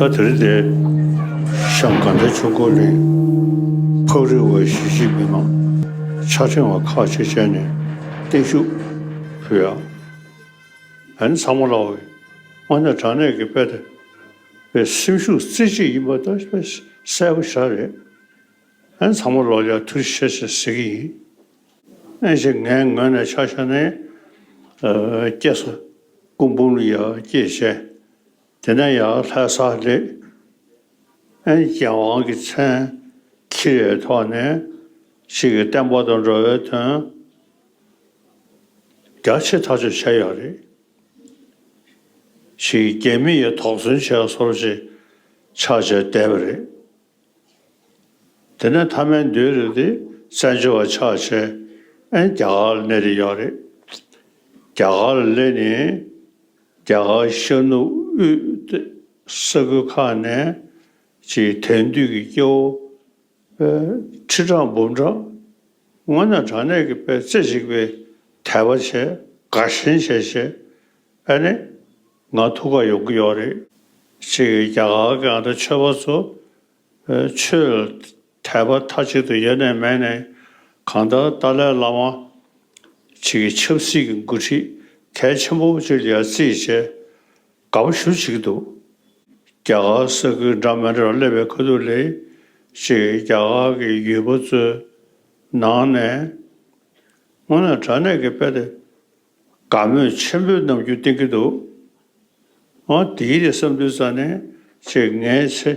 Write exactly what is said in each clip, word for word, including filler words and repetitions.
ད་དེ་རིང་འདིར་ཤང་དགའ་ལྡན་ཆོས་འཁོར་གླིང་། ཕག་རི་བ་གཞིས་བྱེས་མི་མང་། ཕྱག་ཕྲེང་བ་ཁག་ཅིག་བཅས་ནས་བརྟན་བཞུགས་ཕུལ་ཡ། ཨ་ནི་ཚང་མ་ལ་དངོས་གནས་དྲང་གནས་ཀྱི་དཔེ་དེ་དཔེ་སེམས་ཤུགས་རྩེ་གཅིག་ཡིན་པ་ད་དཔེ་གསལ་པོ་ཞེ་དྲག་རེད། ཨ་ནི་ཚང་མ་ལོག་ཡ་ཐུགས་རྗེ་ཆེ་ཟེར་ཟེར་གྱི་ཡིན། ཨ་ནི་ཅིག་ངའི་ངོས་ནས་ཆ་བཞག་ན། ཨ། སྐྱེས་ས་སྐུ་འབུམ་ལ་ཡ་སྐྱེས་བྱས། དེ་ནས་ཡར་ལྷ་སར་སླེབས། ཨ་ནི་རྒྱལ་དབང་གི་མཚན་འཁྱེར་བའི་ཐོག་ནས་ཅིག་གི་བསྟན་པ་དང་འགྲོ་བའི་དོན་རྒྱ་ཆེ་ཐག་ཆོད་བྱས་ཡོད་རེད། ཅིག་རྒྱ་མི་ཡིས་དོགས་ཟོན་བྱས་སོར་ཅིག་ཆགས་བྱས་བསྡད་པ་རེད། དེ་ནས་མཐའ་མའི་མདུན་རེད་དེ་བཙན་བྱོལ་བ་ཆགས་བྱས་ཨ་ནི་རྒྱ་གར་ལ་སླེབས་ཏེ་ཡོད་རེད། རྒྱ་གར་ལ་སླེབས་ནས་རྒྱ་གར་ཤར་ནུབ་དབུས་ས་ཁུལ་ཁག་ནས་ཅིག་དེང་དུས་ཀྱི་སྐྱེ་བོ་ཁྲི་ཕྲག་འབུམ་ཕྲག་དངོས་གནས་དྲང་གནས་ཀྱི་དཔེ་རྩེ་གཅིག་པའི་དད་པ་བྱས། དགའ་ཞེན་བྱས་བྱས་ཨ་ནི་ང་ཐུག་ག་ཡོང་གི་ཡོད་རེད། ཅིག་རྒྱ་གར་གྱི་ཨ་ད་ཆོས་པ་ཚོ་ཆོས་ལ་དད་པ་མཐའ་གཅིག་ཏུ་ཡོད་ནའི་མེད་ནའི་གང་ལྟར་ཏཱ་ལའི་བླ་མ་ཅིག་གི་ཆབ་སྲིད་ཀྱི་འགོ་ཁྲིད་གལ་ཆེན་པོ་ཅིག་ལ་ཡ་བརྩིས་བྱས་དགའ་པོ་ཞེ་པོ་བྱེད་ཀྱི་འདུག་རྒྱ་གར་ས་ཁུལ་འདྲ་མི་འདྲ་སླེབས་པའི་ཁ་ཐུག་ལ་ཅིག་རྒྱ་གར་གྱི་ཡུལ་པ་ཚོའི་ནང་ནས་དངོས་གནས་དྲང་གནས་ཀྱི་དཔེ་དེ་དགའ་མོས་ཆེན་པོའི་རྣམ་འགྱུར་བསྟན་གྱི་འདུག་ཨ་དེའི་རེད་བསམ་དུས་ཙ་ནས་ཅིག་ངའི་ཚེ་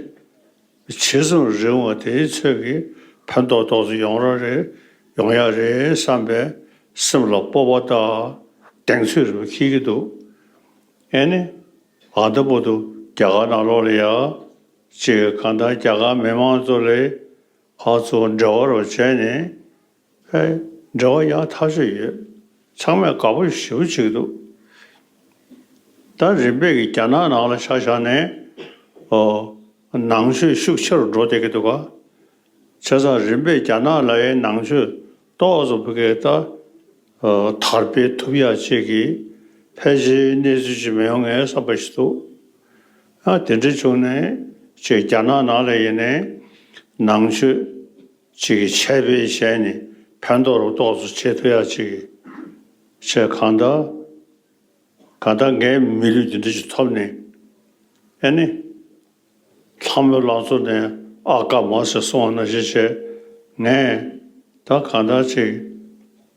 ཇི་ཙམ་རིང་བ་དེའི་ཚོད་ཀྱིས་ཕན་ཐོགས་ཏོག་ཙམ་ཡོང་ར་རེད། ཡོང་ཡ་རེད་བསམ་པའི་སེམས་ལ་སྤོབས་པ་དང་གདེང་ཚོད་རེ་བ་འཁྱེར་གྱི་འདུག་ཨེ་ནི། ཨ་ད་བར་དུ་རྒྱ་གར་ནང་ལོགས་ལ་ཡ་ཅིག་གང་ལྟར་རྒྱ་གར་མི་མང་ཚོ་ལ་ཧ་ཚོ་འབྲེལ་བ་རོགས་བྱས་ནས་ཨེ་འབྲེལ་བ་ཡག་ཐག་ཆོད་ཡོད། ཚང་མས་དགའ་པོ་ཞེ་པོ་བྱེད་ཀྱི་འདུག་ད་རིམ་པས་ཀྱི་རྒྱ་ནག་ནང་ལ་ཆ་བཞག་ནས་ཨོ་ནང་ཆོས་ཤུགས་ཆེ་རུ་འགྲོ་བསྡད་ཀྱི་འདུག་ག་བྱས་ཙང་རིམ་པས་རྒྱ་ནག་ལ་ཡའི་ནང་ཆོས་ཏོག་ཙམ་ཕ་གིར་ད་ཨ་དར་སྤེལ་ཐུབ་ཡག་ཅིག་གི་ཕལ་ཆེར་གནས་ཚུལ་ཅིག་མི་ཡོང་ངའི་བསམ་པ་ཞིག་འདུག་ཨ་དེ་འདྲ་བྱུང་ནས་ཅིག་རྒྱ་ནག་ནང་ལ་ཡིན་ནའི་ནང་ཆོས་ཅིག་གི་ཆད་པའི་ཞལ་ནས་ཕན་ཐོགས་རུ་ཏོག་ཙམ་བྱེད་ཐུབ་ཡག་ཅིག་གི་ཆེད་གང་ལྟར་གང་ལྟར་ངའི་མི་ལུས་འདི་འདྲ་ཞིག་ཐོབ་ནས་ཨ་ནི། ལྷ་མོའི་ལང་ཚོ་ནས་ཨ་ཀ་མ་ཟེར་གསུངས་པ་ནང་བཞིན་བྱས་ངས་ད་གང་ལྟར་ཅིག་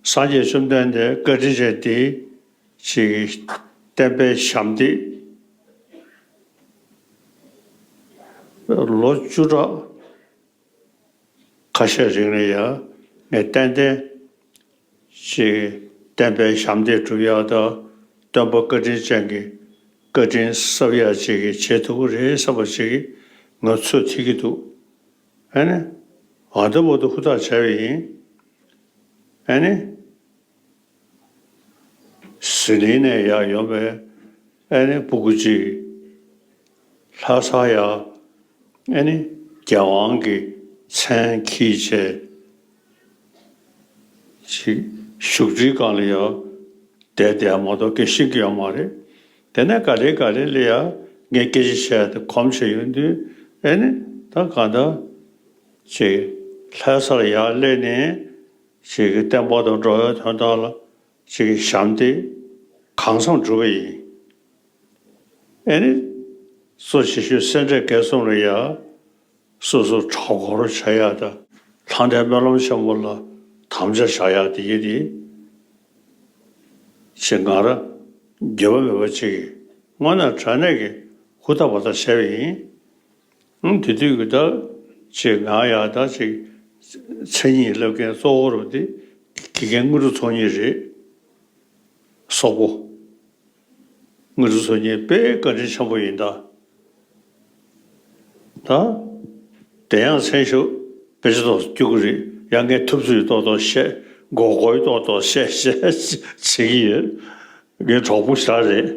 སངས་རྒྱས་བཅོམ་ལྡན་འདས་བཀའ་དྲིན་ཅན་འདི་ཅིག་བསྟན་པའི་ཞབས་འདེགས་ལོ་བཅུ་ཕྲག་ཁ་ཤས་རིང་ལ་ཡང་ངས་ཏན་ཏན་ཅིག་བསྟན་པའི་ཞབས་འདེགས་སྒྲུབ་ཡག་དང་སྟོན་པ་བཀའ་དྲིན་ཅན་གྱི་བཀའ་དྲིན་གསབ་ཡག་ཅིག་གི་བྱེད་ཐུབ་ཀྱི་རེད་བསམ་པ་ཅིག་གི་ང་ཚོད་ཐིག་གི་འདུག་ཨ་ནི་ཨ་ད་བར་དུ་ཧུར་ཐག་བྱས་པ་ཡིན། ཨ་ནི། ཟི་ལིང་ནས་ཡར་ཡོང་བའི་ཨ་ནི་སྤུ་གུ་གཅིག་ལྷ་ས་ཡར་ཨ་ནི་རྒྱལ་དབང་གི་མཚན་འཁྱེར་བྱས་ཅིག་བཞུགས་ཁྲིའི་སྒང་ལ་ཡར་བསྡད་བསྡད་མ་གཏོགས་སྐད་ཤེས་ཀྱི་ཡོད་མ་རེད། དེ་ནས་ག་ལེ་ག་ལེ་ལ་ཡར་ངས་སྐད་ཆ་བཤད་དེ་གོམས་བྱས་ཡོང་དུས་ཨ་ནི་ད་གང་ལྟར་ཅིག་ལྷ་སར་ཡར་སླེབས་ནས། ཅིག་གི་བསྟན་པ་དང་འགྲོ་བའི་དོན་དག་ལ་ཅིག་གི་ཞབས་འདེགས་གང་འཚམ་བསྒྲུབས་པ་ཡིན། ཨེ་ནི། གཙོ་ཆེ་ཤོས་སེ་འབྲས་དགེ་གསུམ་ལ་ཡ་སོ་སོ་གྲོགས་པོར་བྱ་ཡག་དང་ལྷ་འདྲེ་སྨོན་ལམ་ཆེན་པོ་ལ་དམ་བཅའ་བཞག་ཡག་དེ་ཡིན་ཏེ། ཅིག་ང་རང་འགྱོད་པ་མེད་པ་ཅིག་གིས་དངོས་གནས་དྲང་གནས་ཀྱི་ཧུར་ཐག་པ་ཐག་བྱས་པ་ཡིན། ཨང་། དེ་དུས་ཀྱི་ད་ཅིག་ང་ཡང་ད་ཅིག་མཚན་ཉིད་བསླབ་མཁན་གཙོ་བོ་རུ་དེ་དགེ་རྒན་དངོས་གྲུབ་ཚོགས་གཉིས་རེད། སོག་པོ། དངོས་གྲུབ་ཚོགས་གཉིས་དཔེ་བཀའ་དྲིན་ཆེན་པོ་ཡིན་ད། ད། དེ་ཡང་མཚན་ཞུ་དཔེ་ཆ་ཏོག་ཙམ་སྐྱོ་གི་རེད། ཡང་ངས་ཐུབ་ཚོད་ཏོག་ཏོག་བཤད། མགོ་སྐོར་ཏོག་ཏོག་བཤད་བཤད་བྱེད་ཀྱི་ཡོད། ངའི་གྲོགས་པོ་ཞེ་དྲག་རེད།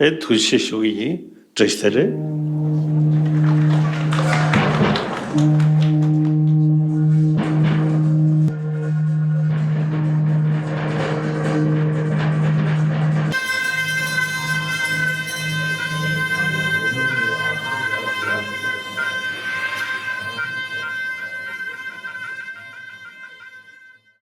ཨེ་ཐུགས་རྗེ་ཆེ་ཞུ་གི་ཡིན། བཀྲ་ཤིས་བདེ་ལེགས།